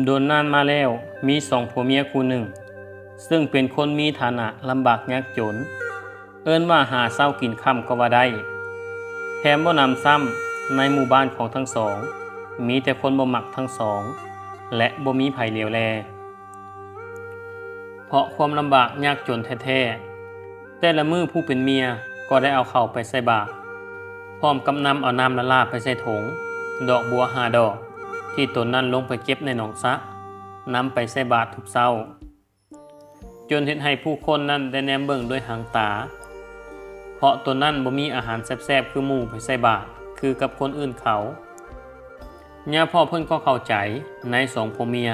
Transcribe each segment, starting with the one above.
ດົນນານມາແລ້ວ ມີສອງຜົວເມຍຄູ່ໜຶ່ງ ເຊິ່ງເປັນຄົນມີຖານະລຳບາກຍາກຈົນ ເອີ້ນວ່າຫາເຊົ້າກິນຄ່ຳກໍວ່າໄດ້. ແຖມບໍ່ນຳຊ້ຳ ໃນໝູ່ບ້ານຂອງທັງສອງ ມີແຕ່ຄົນບໍ່ມັກທັງສອງ ແລະ ບໍ່ມີໃຜຫຼຽວແລ. ເພາະຄວາມລຳບາກຍາກຈົນແທ້ໆ, ແຕ່ລະມື້ຜູ້ເປັນເມຍກໍໄດ້ເອົາເຂົ້າໄປໃສ່ບາດ ພ້ອມກັບນຳເອົານ້ຳລ້າໆໄປໃສ່ຖົງ ດອກບົວຫ້າດອກ ທີ່ຕົນນັ້ນລົງໄປເກັບໃນໜອງສະ ນຳໄປໃສ່ບາດທຸກເຊົ້າ, ຈົນເຮັດໃຫ້ຜູ້ຄົນນັ້ນໄດ້ແນມເບິ່ງດ້ວຍຫາງຕາ, ເພາະຕົນນັ້ນບໍ່ມີອາຫານແຊບໆຄືໝູ່ໄປໃສ່ບາດຄືກັບຄົນອື່ນເຂົາ. ຍາພໍ່ເພິ່ນກໍເຂົ້າໃຈໃນສອງຜົວເມຍ,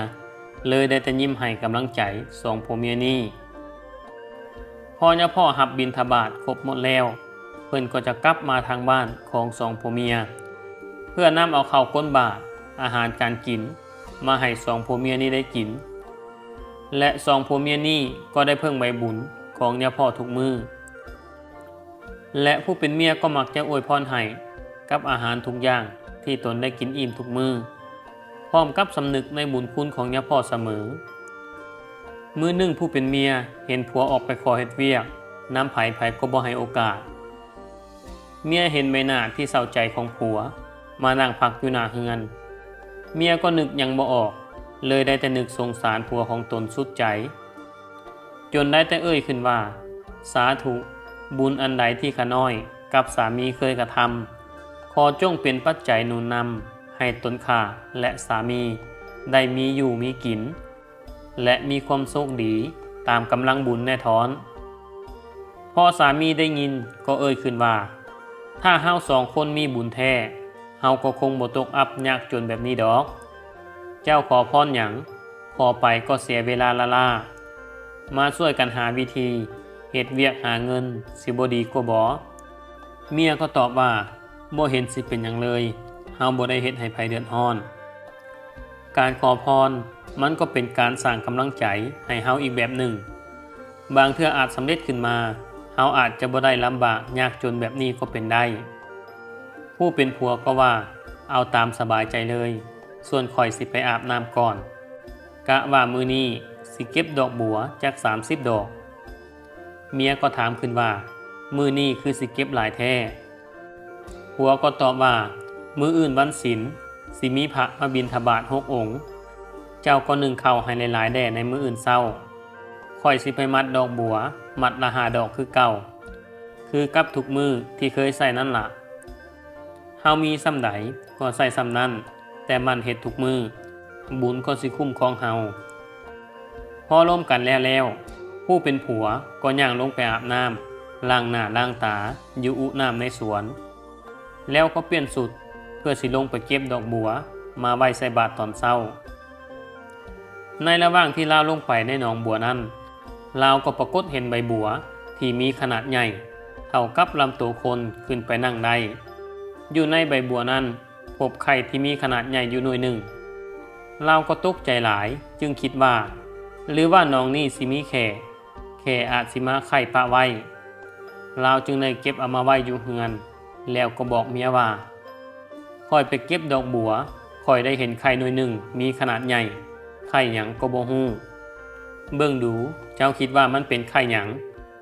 ເລີຍໄດ້ແຕ່ຍິ້ມໃຫ້ກຳລັງໃຈສອງຜົວເມຍນີ້. ພໍຍາພໍ່ຮັບບິນທະບາດຄົບໝົດແລ້ວ, ເພິ່ນກໍຈະກັບມາທາງບ້ານຂອງສອງຜົວເມຍ ເພື່ອນຳເອົາເຂົ້າກົ້ນບາດ, ອາຫານການກິນ ມາໃຫ້ສອງຜົວເມຍນີ້ໄດ້ກິນ ແລະ ສອງຜົວເມຍນີ້ກໍໄດ້ເພິ່ງໃບບຸນຂອງຍາພໍ່ທຸກມື້ ແລະ ຜູ້ເປັນເມຍກໍມັກຈະອວຍພອນໃຫ້ກັບອາຫານທຸກຢ່າງທີ່ຕົນໄດ້ກິນອີ່ມທຸກມື້ ພ້ອມກັບສຳນຶກໃນບຸນຄຸນຂອງຍາພໍ່ສະເໝີ. ມື້ໜຶ່ງຜູ້ເປັນເມຍເຫັນຜົວອອກໄປຂໍເຮັດວຽກນຳໃຜ, ໃຜກໍບໍ່ໃຫ້ໂອກາດ. ເມຍເຫັນໃບໜ້າທີ່ເສົ້າໃຈຂອງຜົວມານັ່ງພັກຢູ່ໜ້າເຮືອນ, ເມຍກໍນຶກຫຍັງບໍ່ອອກ, ເລີຍໄດ້ແຕ່ນຶກສົງສານຜົວຂອງຕົນສຸດໃຈ, ຈົນໄດ້ແຕ່ເອີ້ຍຂຶ້ນວ່າ, ສາທຸ, ບຸນອັນໃດທີ່ຂ້ານ້ອຍກັບສາມີເຄີຍກະທຳ, ຂໍຈົ່ງເປັນປັດໄຈໜູນນຳໃຫ້ຕົນຂ້າ ແລະ ສາມີໄດ້ມີຢູ່ມີກິນ ແລະ ມີຄວາມໂຊກດີຕາມກຳລັງບຸນແນ່ທອນ. ພໍສາມີໄດ້ຍິນກໍເອີ້ຍຂຶ້ນວ່າ, ຖ້າເຮົາສອງຄົນມີບຸນແທ້, ເຮົາກໍຄົງບໍ່ຕົກອັບຍາກຈົນແບບນີ້ດອກ. ເຈົ້າຂໍພອນຫຍັງ? ຂໍໄປກໍເສຍເວລາລ້າໆ. ມາຊ່ວຍກັນຫາວິທີເຮັດວຽກຫາເງິນ ຊິບໍ່ດີກວ່າບໍ? ເມຍກໍຕອບວ່າ, ບໍ່ເຫັນຊິເປັນຫຍັງເລີຍ, ເຮົາບໍ່ໄດ້ເຮັດໃຫ້ໃຜເດືອດຮ້ອນ. ການຂໍພອນມັນກໍເປັນການສ້າງກຳລັງໃຈໃຫ້ເຮົາອີກແບບໜຶ່ງ. ບາງເທື່ອອາດສຳເລັດຂຶ້ນມາ, ເຮົາອາດຈະບໍ່ໄດ້ລຳບາກຍາກຈົນແບບນີ້ກໍເປັນໄດ້. ຜູ້ເປັນຜົວກໍວ່າ, ເອົາຕາມສະບາຍໃຈເລີຍ, ສ່ວນຂ້ອຍຊິໄປອາບນ້ຳກ່ອນ, ກະວ່າມື້ນີ້ຊິເກັບດອກບົວຈັກສາມສິບດອກ. ເມຍກໍຖາມຂຶ້ນວ່າ, ມື້ນີ້ຄືຊິເກັບຫຼາຍແທ້? ຜົວກໍຕອບວ່າ, ມື້ອື່ນວັນສິນ, ຊິມີພະມາບິນທະບາດຫົກອົງ, ເຈົ້າກໍໜຶ້ງເຂົ້າໃຫ້ຫຼາຍໆແດ່ໃນມື້ອື່ນເຊົ້າ. ຂ້ອຍຊິໄປມັດດອກບົວ, ມັດລະຫ້າດອກຄືເກົ່າ, ຄືກັບທຸກມື້ທີ່ເຄີຍໃຊ້ນັ້ນລະ. ເຮົາມີສ່ຳໃດກໍໃຊ້ສ່ຳນັ້ນ, ແຕ່ໝັ່ນເຮັດທຸກມື້, ບຸນກໍຊິຄຸ້ມຄອງເຮົາ. ພໍລົມກັນແລ້ວແລ້ວ, ຜູ້ເປັນຜົວກໍຍ່າງລົງໄປອາບນ້ຳ, ລ້າງໜ້າລ້າງຕາຢູ່ອຸນ້ຳໃນສວນ, ແລ້ວກໍປ່ຽນຊຸດເພື່ອຊິລົງໄປເກັບດອກບົວມາໄວ້ໃສ່ບາດຕອນເຊົ້າ. ໃນລະຫວ່າງທີ່ລາວລົງໄປໃນໜອງບົວນັ້ນ, ລາວກໍປາກົດເຫັນໃບບົວທີ່ມີຂະໜາດໃຫຍ່ເທົ່າກັບລຳໂຕຄົນຂຶ້ນໄປນັ່ງໄດ້. ຢູ່ໃນໃບບົວນັ້ນ ພົບໄຂ່ທີ່ມີຂະໜາດໃຫຍ່ຢູ່ໜ່ວຍໜຶ່ງ. ລາວກໍຕົກໃຈຫຼາຍ, ຈຶ່ງຄິດວ່າ ຫຼືວ່າໜອງນີ້ຊິມີແຂ້, ແຂ້ອາດຊິມາໄຂ່ປະໄວ້. ລາວຈຶ່ງໄດ້ເກັບເອົາມາໄວ້ຢູ່ເຮືອນ, ແລ້ວກໍບອກເມຍວ່າ, ຂ້ອຍໄປເກັບດອກບົວ, ຂ້ອຍໄດ້ເຫັນໄຂ່ໜ່ວຍໜຶ່ງມີຂະໜາດໃຫຍ່, ໄຂ່ຫຍັງກໍບໍ່ຮູ້. ເບິ່ງດູ, ເຈົ້າຄິດວ່າມັນເປັນໄຂ່ຫຍັງ?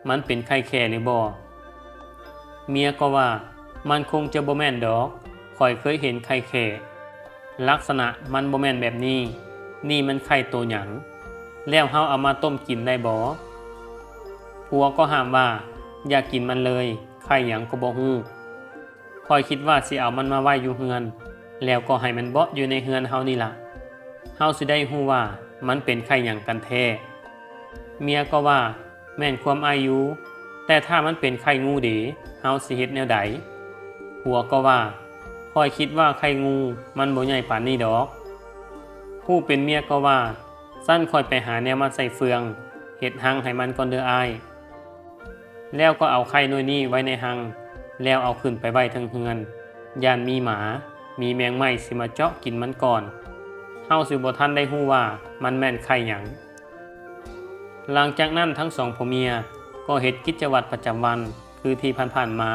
ມັນເປັນໄຂ່ແຂ້ຫຼືບໍ່? ເມຍກໍວ່າ, ມັນຄົງຈະບໍ່ແມ່ນດອກ, ຂ້ອຍເຄີຍເຫັນໄຂ່ແຂ້, ລັກສະນະມັນບໍ່ແມ່ນແບບນີ້, ນີ້ມັນໄຂ່ໂຕຫຍັງ? ແລ້ວເຮົາເອົາມາຕົ້ມກິນໄດ້ບໍ່? ຜົວກໍຫ້າມວ່າ, ຢ່າກິນມັນເລີຍ, ໄຂ່ຫຍັງກໍບໍ່ຮູ້. ຂ້ອຍຄິດວ່າຊິເອົາມັນມາໄວ້ຢູ່ເຮືອນ, ແລ້ວກໍໃຫ້ມັນເບາະຢູ່ໃນເຮືອນເຮົານີ້ລະ. ເຮົາຊິໄດ້ຮູ້ວ່າມັນເປັນໄຂ່ຫຍັງກັນແທ້. ເມຍກໍວ່າ, ແມ່ນຄວາມອ້າຍຢູ່, ແຕ່ຖ້າມັນເປັນໄຂ່ງູເດ, ເຮົາຊິເຮັດແນວໃດ? ຜົວກໍວ່າ, ຂ້ອຍຄິດວ່າໄຂ່ງູມັນບໍ່ໃຫຍ່ປານນີ້ດອກ. ຜູ້ເປັນເມຍກໍວ່າ, ຊັ້ນຂ້ອຍໄປຫາແນວມາໃສ່ເຟືອງ, ເຮັດຮັງໃຫ້ມັນກ່ອນເດີອ້າຍ. ແລ້ວກໍເອົາໄຂ່ໜ່ວຍນີ້ໄວ້ໃນຮັງ, ແລ້ວເອົາຂຶ້ນໄປໄວ້ເທິງເຮືອນ, ຢ້ານມີໝາ, ມີແມງໄມ້ຊິມາເຈາະກິນມັນກ່ອນ. ເຮົາຊິບໍ່ທັນໄດ້ຮູ້ວ່າມັນແມ່ນໄຂ່ຫຍັງ. ຫຼັງຈາກນັ້ນທັງສອງຜົວເມຍກໍເຮັດກິດຈະວັດປະຈຳວັນຄືທີ່ຜ່ານໆມາ.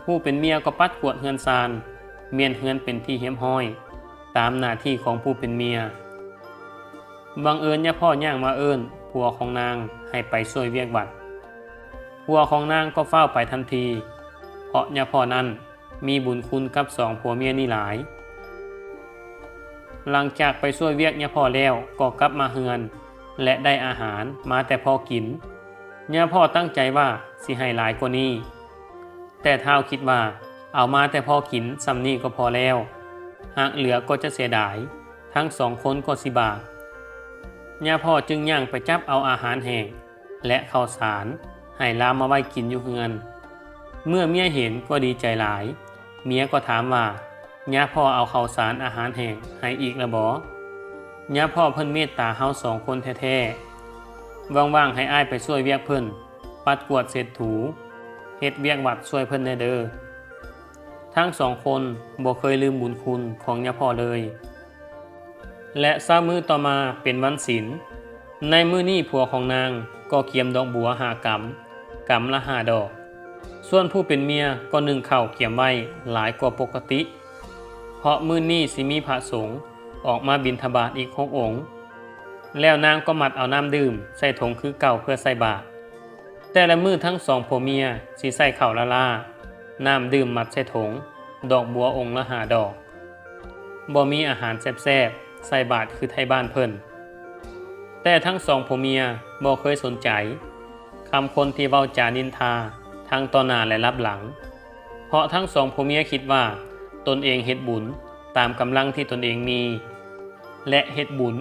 ຜູ້ເປັນເມຍກໍປັດກວາດເຮືອນຊານ, ມ້ຽນເຮືອນເປັນທີ່ຮຽບຮ້ອຍ, ຕາມໜ້າທີ່ຂອງຜູ້ເປັນເມຍ. ບັງເອີນຍາພໍ່ຍ່າງມາເອີ້ນຜົວຂອງນາງໃຫ້ໄປຊ່ວຍວຽກວັດ. ຜົວຂອງນາງກໍຟ້າວໄປທັນທີ, ເພາະຍາພໍ່ນັ້ນມີບຸນຄຸນກັບສອງຜົວເມຍນີ້ຫຼາຍ. ຫຼັງຈາກໄປຊ່ວຍວຽກຍາພໍ່ແລ້ວ ກໍກັບມາເຮືອນ ແລະ ໄດ້ອາຫານມາແຕ່ພໍກິນ. ຍາພໍ່ຕັ້ງໃຈວ່າຊິໃຫ້ຫຼາຍກວ່ານີ້, ແຕ່ທ້າວຄິດວ່າເອົາມາແຕ່ພໍກິນສ່ຳນີ້ກໍພໍແລ້ວ, ຫາກເຫຼືອກໍຈະເສຍດາຍ, ທັງສອງຄົນກໍຊິບາບ. ຍາພໍ່ຈຶ່ງຍ່າງໄປຈັບເອົາອາຫານແຫ້ງ ແລະ ເຂົ້າສານໃຫ້ລາມມາໄວ້ກິນຢູ່ເຮືອນ. ເມື່ອເມຍເຫັນກໍດີໃຈຫຼາຍ, ເມຍກໍຖາມວ່າ, ຍາພໍ່ເອົາເຂົ້າສານອາຫານແຫ້ງໃຫ້ອີກລະບໍ? ຍາພໍ່ເພິ່ນເມດຕາເຮົາສອງຄົນແທ້ໆ. ວ່າງໆໃຫ້ອ້າຍໄປຊ່ວຍວຽກເພິ່ນ, ປັດກວາດເຊັດຖູ, ເຮັດວຽກວັດຊ່ວຍເພິ່ນແດ່ເດີ. ທັງສອງຄົນບໍ່ເຄີຍລືມບຸນຄຸນຂອງຍາພໍ່ເລີຍ. ແລະ ເຊົ້າມື້ຕໍ່ມາເປັນວັນສິນ. ໃນມື້ນີ້ຜົວຂອງນາງກໍກຽມດອກບົວຫ້າກຳ, ກຳລະຫ້າດອກ. ສ່ວນຜູ້ເປັນເມຍກໍໜຶ້ງເຂົ້າກຽມໄວ້ຫຼາຍກວ່າປົກກະຕິ, ເພາະມື້ນີ້ຊິມີພະສົງອອກມາບິນທະບາດອີກຫົກອົງ. ແລ້ວນາງກໍມັດເອົານ້ຳດື່ມໃສ່ຖົງຄືເກົ່າເພື່ອໃສ່ບາດ. ແຕ່ລະມື້ທັງສອງຜົວເມຍຊິໃສ່ເຂົ້າລ້າໆ, ນ້ຳດື່ມມັດໃສ່ຖົງ, ດອກບົວອົງລະຫ້າດອກ. ບໍ່ມີອາຫານແຊບໆໃສ່ບາດຄືໄທບ້ານເພິ່ນ. ແຕ່ທັງສອງຜົວເມຍບໍ່ເຄີຍສົນໃຈຄຳຄົນທີ່ເວົ້າຈານິນທາທັງຕໍ່ໜ້າ ແລະ ລັບຫຼັງ, ເພາະທັງສອງຜົວເມຍຄິດວ່າຕົນເອງເຮັດບຸນຕາມກຳລັງທີ່ຕົນເອງມີ ແລະ ເຮັດບຸນ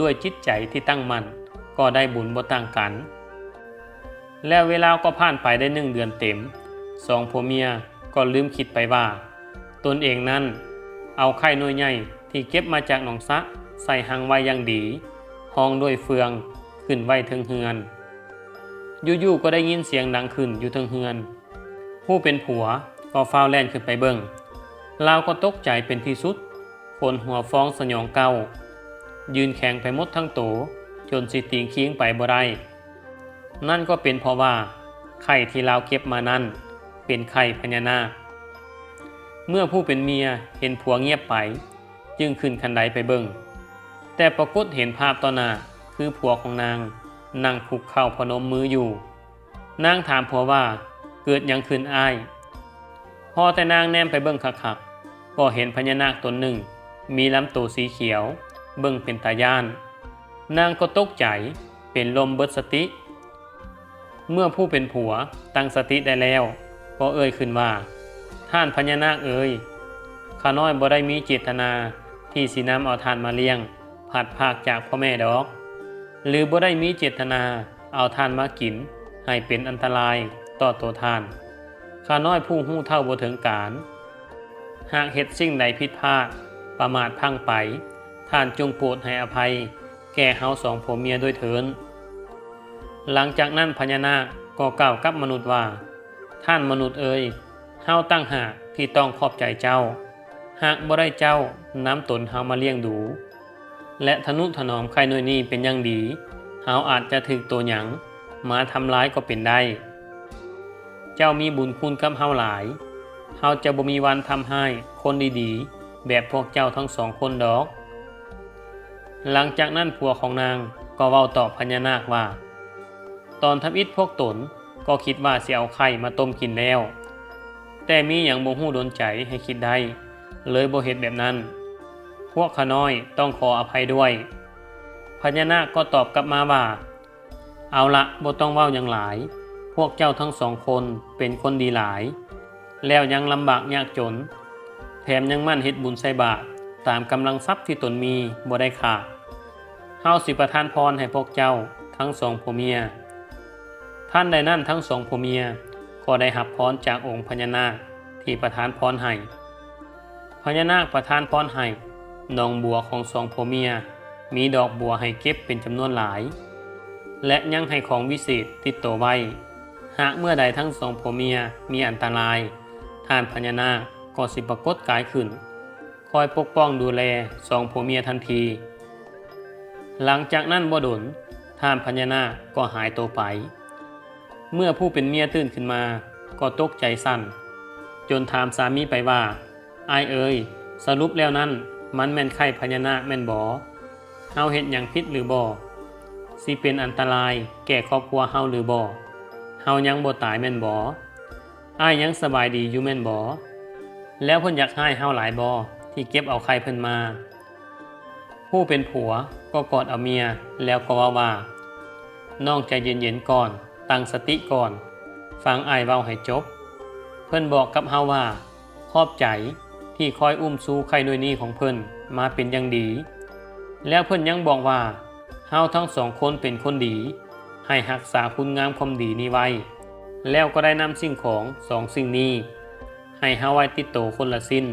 ດ້ວຍຈິດໃຈທີ່ຕັ້ງໝັ້ນກໍໄດ້ບຸນບໍ່ຕ່າງກັນ. ແລ້ວເວລາກໍຜ່ານໄປໄດ້ໜຶ່ງເດືອນເຕັມ, ສອງຜົວເມຍກໍລືມຄິດໄປວ່າ ຕົນເອງນັ້ນເອົາໄຂ່ໜ່ວຍໃຫຍ່ທີ່ເກັບມາຈາກໜອງສະໃສ່ຮັງໄວ້ຢ່າງດີ, ຮອງດ້ວຍເຟືອງ, ຂຶ້ນໄວ້ເທິງເຮືອນ. ຢູ່ໆກໍໄດ້ຍິນສຽງດັງຂຶ້ນຢູ່ເທິງເຮືອນ. ຜູ້ເປັນຜົວກໍຟ້າວແລ່ນຂຶ້ນໄປເບິ່ງ. ລາວກໍຕົກໃຈເປັນທີ່ສຸດ, ຂົນຫົວຟອງສະຫຍອງກ້າວ, ຢືນແຂງໄປໝົດທັງໂຕ, ຈົນຊິຕີງຄີງໄປບໍ່ໄດ້. ນັ້ນກໍເປັນເພາະວ່າໄຂ່ທີ່ລາວເກັບມານັ້ນເປັນໄຂ່ພະຍານາກ. ເມື່ອຜູ້ເປັນເມຍເຫັນຜົວງຽບໄປ, ຈຶ່ງຂຶ້ນຄັນໄດໄປເບິ່ງ, ແຕ່ປາກົດເຫັນພາບຕໍ່ໜ້າຄືຜົວຂອງນາງນັ່ງຄຸກເຂົ່າພະນົມມືຢູ່. ນາງຖາມຜົວວ່າ, ເກີດຫຍັງຂຶ້ນອ້າຍ? ພໍແຕ່ນາງແນມໄປເບິ່ງຄັກໆ, ກໍເຫັນພະຍານາກຕົນໜຶ່ງ ມີລຳໂຕສີຂຽວ, ເບິ່ງເປັນຕາຢ້ານ. ນາງກໍຕົກໃຈ, ເປັນລົມເບິດສະຕິ. ເມື່ອຜູ້ເປັນຜົວຕັ້ງສະຕິໄດ້ແລ້ວ, ກໍເອີ່ຍຂຶ້ນວ່າ, ທ່ານພະຍານາກເອີຍ, ຂ້ານ້ອຍບໍ່ໄດ້ມີເຈດຕະນາທີ່ຊິນຳເອົາທ່ານມາລ້ຽງພັດພາກຈາກພໍ່ແມ່ດອກ, ຫຼື ບໍ່ໄດ້ມີເຈດຕະນາເອົາທ່ານມາກິນໃຫ້ເປັນອັນຕະລາຍຕໍ່ໂຕທ່ານ. ຂ້ານ້ອຍຜູ້ຮູ້ເທົ່າບໍ່ເຖິງການ, ຫາກເຮັດສິ່ງໃດຜິດພາດ, ປະໝາດພລັ້ງໄປ, ທ່ານຈົ່ງໂປດໃຫ້ອະໄພແກ່ເຮົາສອງຜົວເມຍດ້ວຍເທີ້ນ. ຫຼັງຈາກນັ້ນພະຍານາກກໍກ່າວກັບມະນຸດວ່າ, ທ່ານມະນຸດເອີຍ, ເຮົາຕ່າງຫາກທີ່ຕ້ອງຂອບໃຈເຈົ້າ. ຫາກບໍ່ໄດ້ເຈົ້ານຳຕົນເຮົາມາລ້ຽງດູ ແລະ ທະນຸຖະໜອມໄຂ່ໜ່ວຍນີ້ເປັນຢ່າງດີ, ເຮົາອາດຈະຖືກໂຕຫຍັງມາທຳລາຍກໍເປັນໄດ້. ເຈົ້າມີບຸນຄຸນກັບເຮົາຫຼາຍ, ເຮົາຈະບໍ່ມີວັນທຳຮ້າຍຄົນດີໆແບບພວກເຈົ້າທັງສອງຄົນດອກ. ຫຼັງຈາກນັ້ນຜົວຂອງນາງກໍເວົ້າຕອບພະຍານາກວ່າ, ຕອນທຳອິດພວກຕົນກໍຄິດວ່າຊິເອົາໄຂ່ມາຕົ້ມກິນແລ້ວ, ແຕ່ມີຫຍັງບໍ່ຮູ້ດົນໃຈໃຫ້ຄິດໄດ້, ເລີຍບໍ່ເຮັດແບບນັ້ນ. ພວກຂ້ານ້ອຍຕ້ອງຂໍອະໄພດ້ວຍ. ພະຍານາກກໍຕອບກັບມາວ່າ, ເອົາລະ, ບໍ່ຕ້ອງເວົ້າຫຍັງຫຼາຍ. ພວກເຈົ້າທັງສອງຄົນເປັນຄົນດີຫຼາຍ, ແລ້ວຍັງລຳບາກຍາກຈົນ, ແຖມຍັງໝັ່ນເຮັດບຸນໃສ່ບາດຕາມກຳລັງຊັບທີ່ຕົນມີບໍ່ໄດ້ຂາດ. ເຮົາຊິປະທານພອນໃຫ້ພວກເຈົ້າທັງສອງຜົວເມຍ. ທັນໃດນັ້ນທັງສອງຜົວເມຍກໍໄດ້ຮັບພອນຈາກອົງພະຍານາກທີ່ປະທານພອນໃຫ້. ພະຍານາກປະທານພອນໃຫ້ໜອງບົວຂອງສອງຜົວເມຍມີດອກບົວໃຫ້ເກັບເປັນຈຳນວນຫຼາຍ ແລະ ຍັງໃຫ້ຂອງວິເສດຕິດໂຕໄວ້. ຫາກເມື່ອໃດທັງສອງຜົວເມຍມີອັນຕະລາຍ, ທ່ານພະຍານາກກໍຊິປາກົດກາຍຂຶ້ນ, ຄອຍປົກປ້ອງດູແລສອງຜົວເມຍທັນທີ. ຫຼັງຈາກນັ້ນບໍ່ດົນ, ທ່ານພະຍານາກກໍຫາຍໂຕໄປ. ເມື່ອຜູ້ເປັນເມຍຕື່ນຂຶ້ນມາ, ກໍຕົກໃຈສັ່ນ, ຈົນຖາມສາມີໄປວ່າ, ອ້າຍເອີຍ, ສະຫຼຸບແລ້ວນັ້ນ, ມັນແມ່ນໄຂ່ພະຍານາກແມ່ນບໍ່? ເຮົາເຮັດຫຍັງຜິດຫຼືບໍ່? ຊິເປັນອັນຕະລາຍແກ່ຄອບຄົວເຮົາຫຼືບໍ່? ເຮົາຍັງບໍ່ຕາຍແມ່ນບໍ່? ອ້າຍຍັງສະບາຍດີຢູ່ແມ່ນບໍ່? ແລ້ວເພິ່ນຢາກຮ້າຍເຮົາຫຼາຍບໍ່ ທີ່ເກັບເອົາໄຂ່ເພິ່ນມາ? ຜູ້ເປັນຜົວກໍກອດເອົາເມຍ ແລ້ວກໍເວົ້າວ່າ, ນ້ອງໃຈເຢັນໆກ່ອນ, ຕັ້ງສະຕິກ່ອນ, ຟັງອ້າຍເວົ້າໃຫ້ຈົບ. ເພິ່ນບອກກັບເຮົາວ່າ, ຂອບໃຈທີ່ຄອຍອຸ້ມຊູໄຂ່ໜ່ວຍນີ້ຂອງເພິ່ນມາເປັນຢ່າງດີ. ແລ້ວເພິ່ນຍັງບອກວ່າ, ເຮົາທັງສອງຄົນເປັນຄົນດີ, ໃຫ້ຮັກສາຄຸນງາມຄວາມດີນີ້ໄວ້. ແລ້ວກໍໄດ້ນຳສິ່ງຂອງສອງສິ່ງນີ້ໃຫ້ເຮົາໄວ້ຕິດໂຕຄົນລະຊິ້ນ,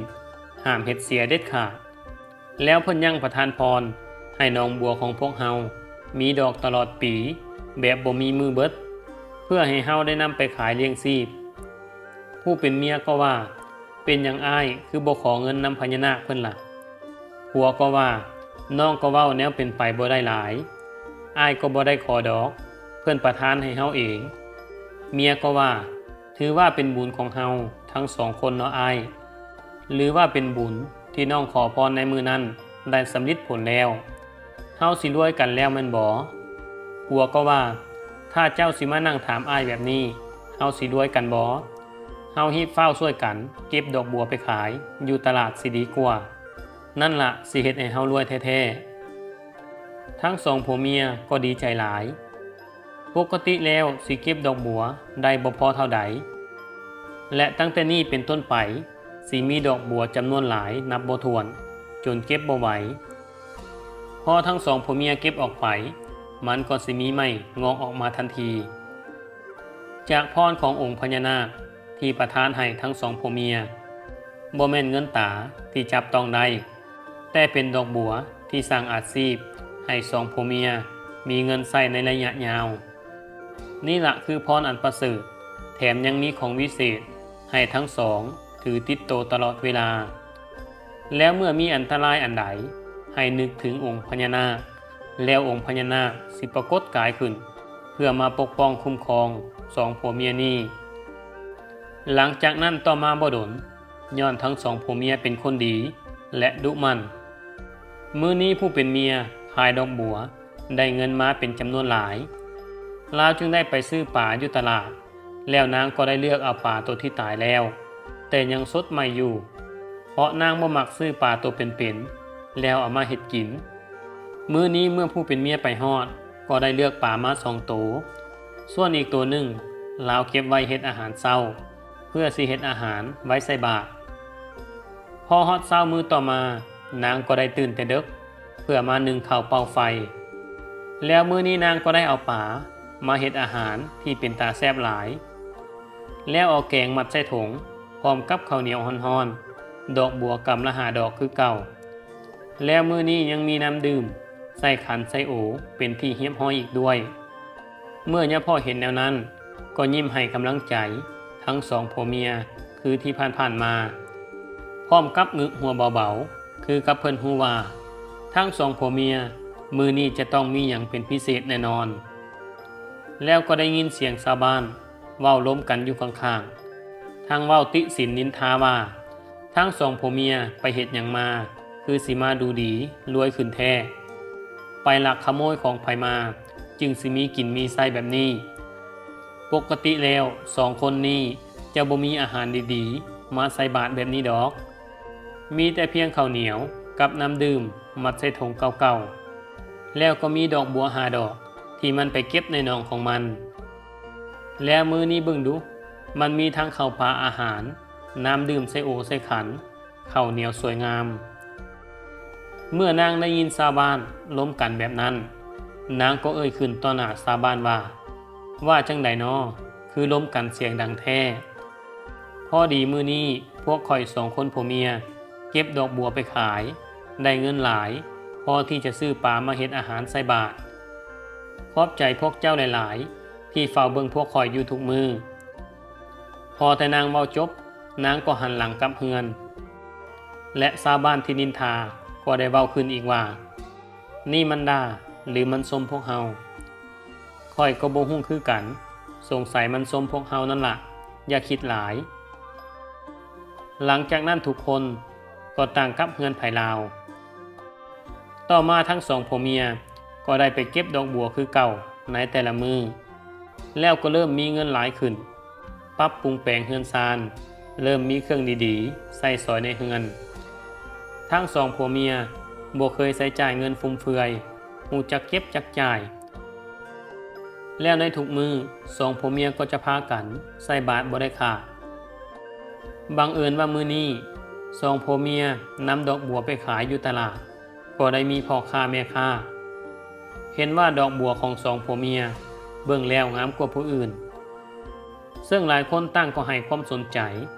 ຫ້າມເຮັດເສຍເດັດຂາດ. ແລ້ວເພິ່ນຍັງປະທານພອນໃຫ້ໜອງບົວຂອງພວກເຮົາມີດອກຕະຫຼອດປີ ແບບບໍ່ມີມື້ເບິດ, ເພື່ອໃຫ້ເຮົາໄດ້ນຳໄປຂາຍລ້ຽງຊີບ. ຜູ້ເປັນເມຍກໍວ່າ, ເປັນຫຍັງອ້າຍຄືບໍ່ຂໍເງິນນຳພະຍານາກເພິ່ນລະ? ຜົວກໍວ່າ, ນ້ອງກໍເວົ້າແນວເປັນໄປບໍ່ໄດ້ຫຼາຍ, ອ້າຍກໍບໍ່ໄດ້ຂໍດອກ, ເພິ່ນປະທານໃຫ້ເຮົາເອງ. ເມຍກໍວ່າ, ຖືວ່າເປັນບຸນຂອງເຮົາທັງສອງຄົນເນາະອ້າຍ. ຫຼືວ່າເປັນບຸນທີ່ນ້ອງຂໍພອນໃນມື້ນັ້ນໄດ້ສຳເລັດຜົນແລ້ວ. ເຮົາຊິລວຍກັນແລ້ວແມ່ນບໍ່? ຜົວກໍວ່າ, ຖ້າເຈົ້າຊິມານັ່ງຖາມອ້າຍແບບນີ້, ເຮົາຊິລວຍກັນບໍ່? ເຮົາຮີບຟ້າວຊ່ວຍກັນເກັບດອກບົວໄປຂາຍຢູ່ຕະຫຼາດຊິດີກວ່າ. ນັ້ນລະຊິເຮັດໃຫ້ເຮົາລວຍແທ້ໆ. ທັງສອງຜົວເມຍກໍດີໃຈຫຼາຍ. ປົກກະຕິແລ້ວຊິເກັບດອກບົວໄດ້ບໍ່ພໍເທົ່າໃດ, ແລະ ຕັ້ງແຕ່ນີ້ເປັນຕົ້ນໄປ ຊິມີດອກບົວຈຳນວນຫຼາຍນັບບໍ່ຖ້ວນ, ຈົນເກັບບໍ່ໄຫວ. ພໍທັງສອງຜົວເມຍເກັບອອກໄປ, ມັນກໍຊິມີໃໝ່ງອກອອກມາທັນທີ. ຈາກພອນຂອງອົງພະຍານາກທີ່ປະທານໃຫ້ທັງສອງຜົວເມຍ, ບໍ່ແມ່ນເງິນຕາທີ່ຈັບຕ້ອງໄດ້, ແຕ່ເປັນດອກບົວທີ່ສ້າງອາຊີບໃຫ້ສອງຜົວເມຍມີເງິນໃຊ້ໃນໄລຍະຍາວ. ນີ້ລະຄືພອນອັນປະເສີດ, ແຖມຍັງມີຂອງວິເສດໃຫ້ທັງສອງຖືຕິດໂຕຕະຫຼອດເວລາ. ແລ້ວເມື່ອມີອັນຕະລາຍອັນໃດ, ໃຫ້ນຶກເຖິງອົງພະຍານາກ, ແລ້ວອົງພະຍານາກຊິປາກົດກາຍຂຶ້ນ ເພື່ອມາປົກປ້ອງຄຸ້ມຄອງສອງຜົວເມຍນີ້. ຫຼັງຈາກນັ້ນຕໍ່ມາບໍ່ດົນ, ຍ້ອນທັງສອງຜົວເມຍເປັນຄົນດີ ແລະ ດຸໝັ່ນ, ມື້ນີ້ຜູ້ເປັນເມຍຂາຍດອກບົວໄດ້ເງິນມາເປັນຈຳນວນຫຼາຍ. ລາວຈຶ່ງໄດ້ໄປຊື້ປາຢູ່ຕະຫຼາດ, ແລ້ວນາງກໍໄດ້ເລືອກເອົາປາໂຕທີ່ຕາຍແລ້ວ ແຕ່ຍັງສົດໃໝ່ຢູ່, ເພາະນາງບໍ່ມັກຊື້ປາໂຕເປັນໆ ແລ້ວເອົາມາເຮັດກິນ. ມື້ນີ້ເມື່ອຜູ້ເປັນເມຍໄປຮອດ, ກໍໄດ້ເລືອກປາມາສອງໂຕ, ສ່ວນອີກໂຕໜຶ່ງລາວເກັບໄວ້ເຮັດອາຫານເຊົ້າ ເພື່ອຊິເຮັດອາຫານໄວ້ໃສ່ບາດ. ພໍຮອດເຊົ້າມື້ຕໍ່ມາ, ນາງກໍໄດ້ຕື່ນແຕ່ເດິກ ເພື່ອມາໜຶ້ງເຂົ້າເປົ່າໄຟ. ແລ້ວມື້ນີ້ນາງກໍໄດ້ເອົາປາມາເຮັດອາຫານທີ່ເປັນຕາແຊບຫຼາຍ, ແລ້ວເອົາແກງມັດໃສ່ຖົງ ພ້ອມກັບເຂົ້າໜຽວຮ້ອນໆ, ດອກບົວກຳລະຫ້າດອກຄືເກົ່າ. ແລ້ວມື້ນີ້ຍັງມີນ້ຳດື່ມໃສ່ຂັນໃສ່ໂອເປັນທີ່ຮຽບຮ້ອຍອີກດ້ວຍ. ເມື່ອຍາພໍ່ເຫັນແນວນັ້ນ ກໍຍິ້ມໃຫ້ກຳລັງໃຈທັງສອງຜົວເມຍຄືທີ່ຜ່ານໆມາ, ພ້ອມກັບງຶກຫົວເບົາໆ ຄືກັບເພິ່ນຮູ້ວ່າ ທັງສອງຜົວເມຍມື້ນີ້ຈະຕ້ອງມີຫຍັງເປັນພິເສດແນ່ນອນ. ແລ້ວກໍໄດ້ຍິນສຽງຊາວບ້ານເວົ້າລົມກັນຢູ່ຂ້າງໆ, ທັງເວົ້າຕິສິນນິນທາວ່າ ທັງສອງຜົວເມຍໄປເຮັດຫຍັງມາ ຄືຊິມາດູດີລວຍຂຶ້ນແທ້? ໄປລັກຂະໂມຍຂອງໃຜມາ ຈຶ່ງຊິມີກິນມີໃຊ້ແບບນີ້? ປົກກະຕິແລ້ວສອງຄົນນີ້ຈະບໍ່ມີອາຫານດີໆມາໃສ່ບາດແບບນີ້ດອກ. ມີແຕ່ພຽງເຂົ້າໜຽວກັບນ້ຳດື່ມມັດໃສ່ຖົງເກົ່າໆ, ແລ້ວກໍມີດອກບົວຫ້າດອກທີ່ມັນໄປເກັບໃນໜອງຂອງມັນ. ແລ້ວມື້ນີ້ເບິ່ງດູ, ມັນມີທັງເຂົ້າປາອາຫານ, ນ້ຳດື່ມໃສ່ໂອໃສ່ຂັນ, ເຂົ້າໜຽວສວຍງາມ. ເມື່ອນາງໄດ້ຍິນຊາວບ້ານລົມກັນແບບນັ້ນ, ນາງກໍເອີ່ຍຂຶ້ນຕໍ່ໜ້າຊາວບ້ານວ່າ, ວ່າຈັ່ງໃດນໍ ຄືລົມກັນສຽງດັງແທ້? ພໍດີມື້ນີ້ພວກຂ້ອຍສອງຄົນຜົວເມຍເກັບດອກບົວໄປຂາຍ, ໄດ້ເງິນຫຼາຍ ພໍທີ່ຈະຊື້ປາມາເຮັດອາຫານໃສ່ບາດ. ຂອບໃຈພວກເຈົ້າຫຼາຍໆ ທີ່ເຝົ້າເບິ່ງພວກຂ້ອຍຢູ່ທຸກມື້. ພໍແຕ່ນາງເວົ້າຈົບ, ນາງກໍຫັນຫຼັງກັບເຮືອນ, ແລະ ຊາວບ້ານທີ່ນິນທາກໍໄດ້ເວົ້າຂຶ້ນອີກວ່າ, ນີ້ມັນດ່າ ຫຼື ມັນຊົມພວກເຮົາ? ຂ້ອຍກໍບໍ່ຮູ້ຄືກັນ, ສົງໄສມັນຊົມພວກເຮົານັ້ນລະ, ຢ່າຄິດຫຼາຍ. ຫຼັງຈາກນັ້ນທຸກຄົນກໍຕ່າງກັບເຮືອນໃຜລາວ. ຕໍ່ມາທັງສອງຜົວເມຍກໍໄດ້ໄປເກັບດອກບົວຄືເກົ່າໃນແຕ່ລະມື້ ແລ້ວກໍເລີ່ມມີເງິນຫຼາຍຂຶ້ນ, ປັບປຸງແປງເຮືອນຊານ, ເລີ່ມມີເຄື່ອງດີໆໃຊ້ສອຍໃນເຮືອນ. ທັງສອງຜົວເມຍບໍ່ເຄີຍໃຊ້ຈ່າຍເງິນຟຸມເຟືອຍ, ຮູ້ຈັກເກັບຈັກຈ່າຍ. ແລ້ວໃນທຸກມື້ ສອງຜົວເມຍກໍຈະພາກັນໃສ່ບາດບໍ່ໄດ້ຂາດ. ບັງເອີນວ່າມື້ນີ້ ສອງຜົວເມຍນຳດອກບົວໄປຂາຍຢູ່ຕະຫຼາດ, ກໍໄດ້ມີພໍ່ຄ້າແມ່ຄ້າເຫັນວ່າດອກບົວຂອງສອງຜົວເມຍເບິ່ງແລ້ວງາມກວ່າຜູ້ອື່ນ, ເຊິ່ງຫຼາຍຄົນຕ່າງກໍໃຫ້ຄວາມສົນໃຈ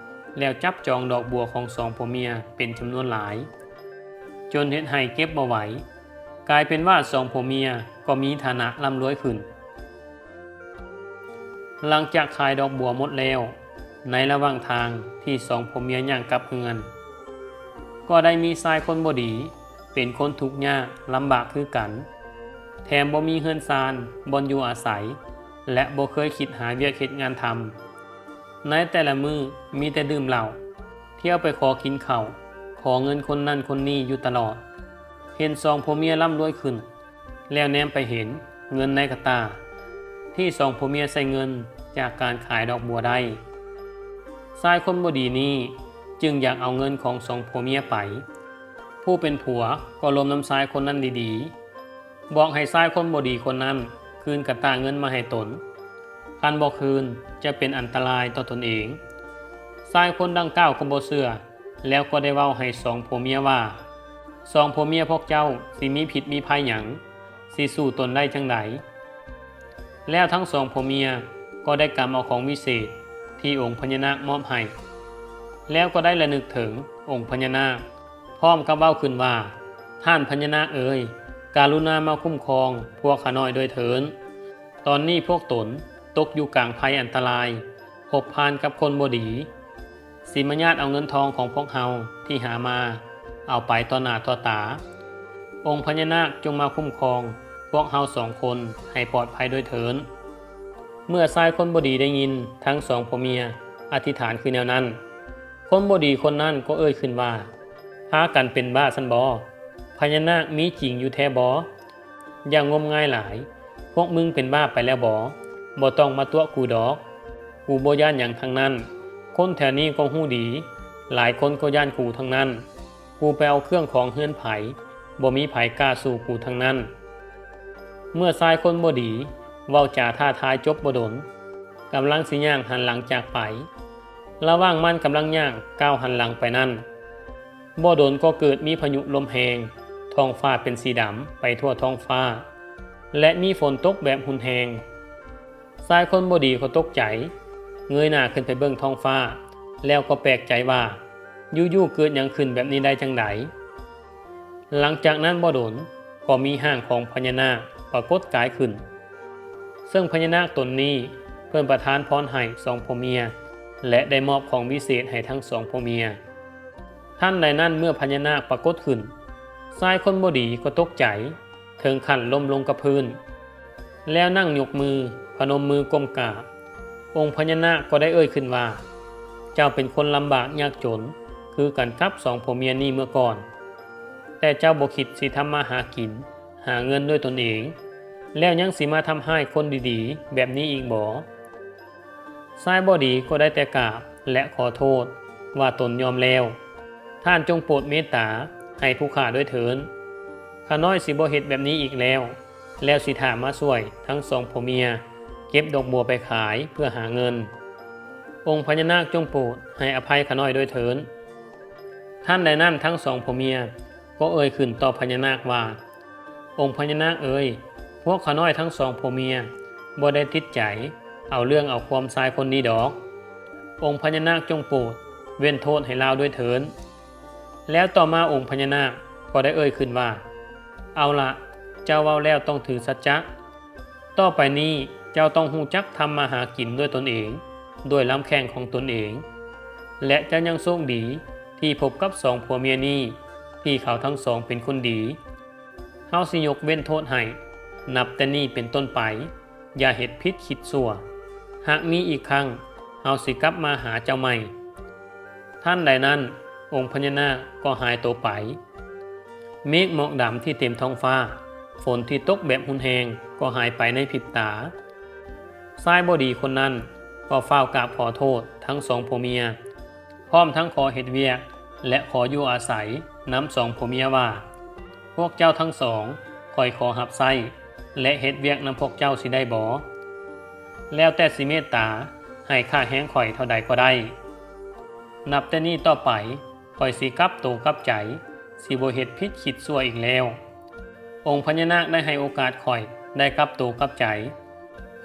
ແລ້ວຈັບຈອງດອກບົວຂອງສອງຜົວເມຍເປັນຈຳນວນຫຼາຍ, ຈົນເຮັດໃຫ້ເກັບບໍ່ໄຫວ, ກາຍເປັນວ່າສອງຜົວເມຍກໍມີຖານະລ່ຳລວຍຂຶ້ນ. ຫຼັງຈາກຂາຍດອກບົວໝົດແລ້ວ, ໃນລະຫວ່າງທາງທີ່ສອງຜົວເມຍຍ່າງກັບເຮືອນ, ກໍໄດ້ມີຊາຍຄົນບໍ່ດີ ເປັນຄົນທຸກຍາກລຳບາກຄືກັນ, ແຖມບໍ່ມີເຮືອນຊານບ່ອນຢູ່ອາໄສ ແລະ ບໍ່ເຄີຍຄິດຫາວຽກເຮັດງານທຳ. ໃນແຕ່ລະມື້ມີແຕ່ດື່ມເຫຼົ້າ, ທ່ຽວໄປຂໍກິນເຂົ້າ, ຂໍເງິນຄົນນັ້ນຄົນນີ້ຢູ່ຕະຫຼອດ. ເຫັນສອງຜົວເມຍລ່ຳລວຍຂຶ້ນ, ແລ້ວແນມໄປເຫັນເງິນໃນກະຕ່າ ທີ່ສອງຜົວເມຍໃຊ້ເງິນຈາກການຂາຍດອກບົວໄດ້. ຊາຍຄົນບໍ່ດີນີ້ຈຶ່ງຢາກເອົາເງິນຂອງສອງຜົວເມຍໄປ. ຜູ້ເປັນຜົວກໍລົມນຳຊາຍຄົນນັ້ນດີໆ, ບອກໃຫ້ຊາຍຄົນບໍ່ດີຄົນນັ້ນຄືນກະຕ່າເງິນມາໃຫ້ຕົນ, ຄັນບໍ່ຄືນຈະເປັນອັນຕະລາຍຕໍ່ຕົນເອງ. ຊາຍຄົນດັ່ງກ່າວກໍບໍ່ເຊື່ອ, ແລ້ວກໍໄດ້ເວົ້າໃຫ້ສອງຜົວເມຍວ່າ, ສອງຜົວເມຍພວກເຈົ້າຊິມີພິດມີໄພຫຍັງ, ຊິສູ້ຕົນໄດ້ຈັ່ງໃດ? ແລ້ວທັງສອງຜົວເມຍກໍໄດ້ກຳເອົາຂອງວິເສດທີ່ອົງພະຍານາກມອບໃຫ້, ແລ້ວກໍໄດ້ລະນຶກເຖິງອົງພະຍານາກ, ພ້ອມກັບເວົ້າຂຶ້ນວ່າ, ທ່ານພະຍານາກເອີຍ, ກະລຸນາມາຄຸ້ມຄອງພວກຂ້ານ້ອຍດ້ວຍເທີ້ນ. ຕອນນີ້ພວກຕົນຕົກຢູ່ກາງໄພອັນຕະລາຍ, ພົບຜ່ານກັບຄົນບໍ່ດີ, ຊິມາຍາດເອົາເງິນທອງຂອງພວກເຮົາທີ່ຫາມາ ເອົາໄປຕໍ່ໜ້າຕໍ່ຕາ. ອົງພະຍານາກຈົ່ງມາຄຸ້ມຄອງພວກເຮົາສອງຄົນໃຫ້ປອດໄພດ້ວຍເທີ້ນ. ເມື່ອຊາຍຄົນບໍ່ດີໄດ້ຍິນທັງສອງຜົວເມຍອະທິຖານຄືແນວນັ້ນ, ຄົນບໍ່ດີຄົນນັ້ນກໍເອີ່ຍຂຶ້ນວ່າ, ພາກັນເປັນບ້າຊັ້ນບໍ? ພະຍານາກມີຈິງຢູ່ແທ້ບໍ? ຢ່າງົມງາຍຫຼາຍ. ພວກມຶງເປັນບ້າໄປແລ້ວບໍ? ບໍ່ຕ້ອງມາຕົວະກູດອກ. ກູບໍ່ຢ້ານຫຍັງທັງນັ້ນ. ຄົນແຖວນີ້ກໍຮູ້ດີ, ຫຼາຍຄົນກໍຢ້ານກູທັງນັ້ນ. ກູໄປເອົາເຄື່ອງຂອງເຮືອນໃຜ, ບໍ່ມີໃຜກ້າສູ້ກູທັງນັ້ນ. ເມື່ອຊາຍຄົນບໍ່ດີເວົ້າຈາທ້າທາຍຈົບບໍ່ດົນ, ກຳລັງຊິຍ່າງຫັນຫຼັງຈາກໄປ. ລະຫວ່າງມັນກຳລັງຍ່າງກ້າວຫັນຫຼັງໄປນັ້ນ, ບໍ່ດົນກໍເກີດມີພາຍຸລົມແຮງ, ທ້ອງຟ້າເປັນສີດຳໄປທົ່ວທ້ອງຟ້າ ແລະ ມີຝົນຕົກແບບຮຸນແຮງ. ຊາຍຄົນບໍ່ດີກໍຕົກໃຈ, ເງີຍໜ້າຂຶ້ນໄປເບິ່ງທ້ອງຟ້າ, ແລ້ວກໍແປກໃຈວ່າ, ຢູ່ໆເກີດຫຍັງຂຶ້ນແບບນີ້ໄດ້ຈັ່ງໃດ? ຫຼັງຈາກນັ້ນບໍ່ດົນ, ກໍມີຮ່າງຂອງພະຍານາກປາກົດກາຍຂຶ້ນ, ເຊິ່ງພະຍານາກຕົນນີ້ເພິ່ນປະທານພອນໃຫ້ສອງຜົວເມຍ ແລະ ໄດ້ມອບຂອງວິເສດໃຫ້ທັງສອງຜົວເມຍ. ທັນໃດນັ້ນເມື່ອພະຍານາກປາກົດຂຶ້ນ, ຊາຍຄົນບໍ່ດີກໍຕົກໃຈ, ເຖິງຂັ້ນລົ້ມລົງກັບພື້ນ, ແລ້ວນັ່ງຍົກມື, ພະນົມມືກົ້ມກາບ. ອົງພະຍານາກກໍໄດ້ເອີ່ຍຂຶ້ນວ່າ, ເຈົ້າເປັນຄົນລຳບາກຍາກຈົນຄືກັນກັບສອງຜົວເມຍນີ້ເມື່ອກ່ອນ, ແຕ່ເຈົ້າບໍ່ຄິດຊິທຳມາຫາກິນ, ຫາເງິນດ້ວຍຕົນເອງ, ແລ້ວຍັງຊິມາທຳຮ້າຍຄົນດີໆແບບນີ້ອີກບໍ? ຊາຍບໍ່ດີກໍໄດ້ແຕ່ກາບ ແລະ ຂໍໂທດວ່າຕົນຍອມແລ້ວ. ທ່ານຈົ່ງໂປດເມດຕາໃຫ້ຜູ້ຂ້າດ້ວຍເທີ້ນ. ຂ້ານ້ອຍຊິບໍ່ເຮັດແບບນີ້ອີກແລ້ວ, ແລ້ວຊິຖ້າມາຊ່ວຍທັງສອງຜົວເມຍເກັບດອກບົວໄປຂາຍເພື່ອຫາເງິນ. ອົງພະຍານາກຈົ່ງໂປດໃຫ້ອະໄພຂ້ານ້ອຍດ້ວຍເທີ້ນ. ທັນໃດນັ້ນທັງສອງຜົວເມຍກໍເອີ່ຍຂຶ້ນຕໍ່ພະຍານາກວ່າ, ອົງພະຍານາກເອີຍ, ພວກຂ້ານ້ອຍທັງສອງຜົວເມຍບໍ່ໄດ້ຕິດໃຈເອົາເລື່ອງເອົາຄວາມຊາຍຄົນນີ້ດອກ. ອົງພະຍານາກຈົ່ງໂປດເວັ້ນໂທດໃຫ້ລາວດ້ວຍເທີ້ນ. ແລ້ວຕໍ່ມາອົງພະຍານາກກໍໄດ້ເອີ່ຍຂຶ້ນວ່າ, ເອົາລະ, ເຈົ້າເວົ້າແລ້ວຕ້ອງຖືສັດຈະ. ຕໍ່ໄປນີ້ເຈົ້າຕ້ອງຮູ້ຈັກທຳມາຫາກິນດ້ວຍຕົນເອງ, ດ້ວຍລຳແຂ້ງຂອງຕົນເອງ, ແລະ ເຈົ້າຍັງໂຊກດີທີ່ພົບກັບສອງຜົວເມຍນີ້, ທີ່ເຂົາທັງສອງເປັນຄົນດີ. ເຮົາຊິຍົກເວັ້ນໂທດໃຫ້, ນັບແຕ່ນີ້ເປັນຕົ້ນໄປ, ຢ່າເຮັດຜິດຄິດຊົ່ວ. ຫາກມີອີກຄັ້ງ, ເຮົາຊິກັບມາຫາເຈົ້າໃໝ່. ທັນໃດນັ້ນ, ອົງພະຍານາກກໍຫາຍໂຕໄປ. ເມກໝອກດຳທີ່ເຕັມທ້ອງຟ້າ, ຝົນທີ່ຕົກແບບຮຸນແຮງກໍຫາຍໄປໃນພິບຕາ. ຊາຍບໍ່ດີຄົນນັ້ນກໍຟ້າວກາບຂໍໂທດທັງສອງຜົວເມຍ, ພ້ອມທັງຂໍເຮັດວຽກ ແລະ ຂໍຢູ່ອາໄສນຳສອງຜົວເມຍວ່າ, ພວກເຈົ້າທັງສອງ ຂ້ອຍຂໍຮັບໃຊ້ ແລະ ເຮັດວຽກນຳພວກເຈົ້າຊິໄດ້ບໍ່? ແລ້ວແຕ່ຊິເມດຕາໃຫ້ຄ່າແຮງຂ້ອຍເທົ່າໃດກໍໄດ້. ນັບແຕ່ນີ້ຕໍ່ໄປ ຂ້ອຍຊິກັບໂຕກັບໃຈ, ຊິບໍ່ເຮັດຜິດຄິດຊົ່ວອີກແລ້ວ. ອົງພະຍານາກໄດ້ໃຫ້ໂອກາດຂ້ອຍໄດ້ກັບໂຕກັບໃຈ.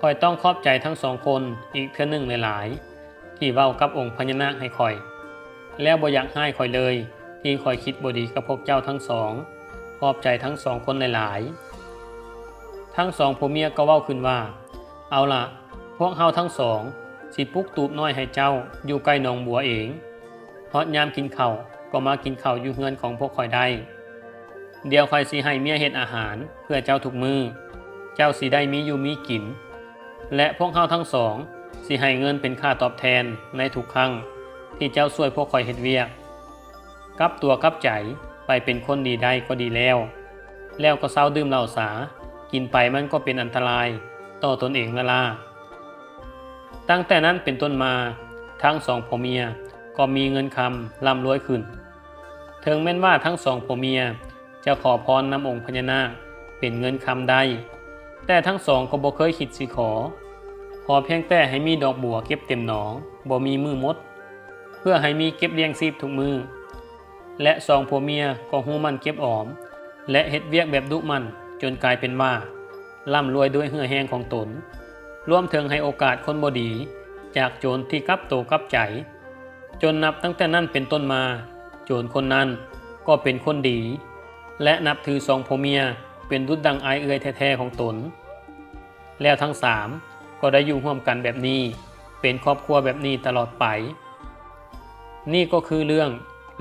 ຂ້ອຍຕ້ອງຂອບໃຈທັງສອງຄົນອີກເທື່ອໜຶ່ງຫຼາຍໆ ທີ່ເວົ້າກັບອົງພະຍານາກໃຫ້ຂ້ອຍ, ແລ້ວບໍ່ຢາກຮ້າຍຂ້ອຍເລີຍ ທີ່ຂ້ອຍຄິດບໍ່ດີກັບພວກເຈົ້າທັງສອງ. ຂອບໃຈທັງສອງຄົນຫຼາຍໆ. ທັງສອງຜົວເມຍກໍເວົ້າຂຶ້ນວ່າ, ເອົາລະ, ພວກເຮົາທັງສອງຊິປຸກຕູບນ້ອຍໃຫ້ເຈົ້າຢູ່ໃກ້ໜອງບົວເອງ. ຮອດຍາມກິນເຂົ້າກໍມາກິນເຂົ້າຢູ່ເຮືອນຂອງພວກຂ້ອຍໄດ້. ດຽວຂ້ອຍຊິໃຫ້ເມຍເຮັດອາຫານເພື່ອເຈົ້າທຸກມື້, ເຈົ້າຊິໄດ້ມີຢູ່ມີກິນ, ແລະ ພວກເຮົາທັງສອງຊິໃຫ້ເງິນເປັນຄ່າຕອບແທນໃນທຸກຄັ້ງທີ່ເຈົ້າຊ່ວຍພວກຂ້ອຍເຮັດວຽກ. ກັບຕົວກັບໃຈໄປເປັນຄົນດີໄດ້ກໍດີແລ້ວ, ແລ້ວກໍເຊົາດື່ມເຫຼົ້າສາ, ກິນໄປມັນກໍເປັນອັນຕະລາຍຕໍ່ຕົນເອງລ້າໆ. ຕັ້ງແຕ່ນັ້ນເປັນຕົ້ນມາ, ທັງສອງຜົວເມຍກໍມີເງິນຄຳລ່ຳລວຍຂຶ້ນ. ເຖິງແມ່ນວ່າທັງສອງຜົວເມຍຈະຂໍພອນນຳອົງພະຍານາກເປັນເງິນຄຳໄດ້, ແຕ່ທັງສອງກໍບໍ່ເຄີຍຄິດຊິຂໍ. ຂໍພຽງແຕ່ໃຫ້ມີດອກບົວເກັບເຕັມໜອງ, ບໍ່ມີມື້ໝົດ, ເພື່ອໃຫ້ມີເກັບລ້ຽງຊີບທຸກມື້. ແລະ ສອງຜົວເມຍກໍຮູ້ໝັ່ນເກັບອອມ ແລະ ເຮັດວຽກແບບດຸໝັ່ນ ຈົນກາຍເປັນວ່າ ລ່ຳລວຍດ້ວຍເຫື່ອແຮງຂອງຕົນ, ລວມເຖິງໃຫ້ໂອກາດຄົນບໍ່ດີຈາກໂຈນທີ່ກັບໂຕກັບໃຈ, ຈົນນັບຕັ້ງແຕ່ນັ້ນເປັນຕົ້ນມາ, ໂຈນຄົນນັ້ນກໍເປັນຄົນດີ ແລະ ນັບຖືສອງຜົວເມຍເປັນດຸດດັ່ງອ້າຍເອື້ອຍແທ້ໆຂອງຕົນ. ແລ້ວທັງສາມກໍໄດ້ຢູ່ຮ່ວມກັນແບບນີ້, ເປັນຄອບຄົວແບບນີ້ຕະຫຼອດໄປ. ນີ້ກໍຄືເລື່ອງ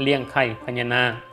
ລ້ຽງໄຂ່ພະຍານາກ.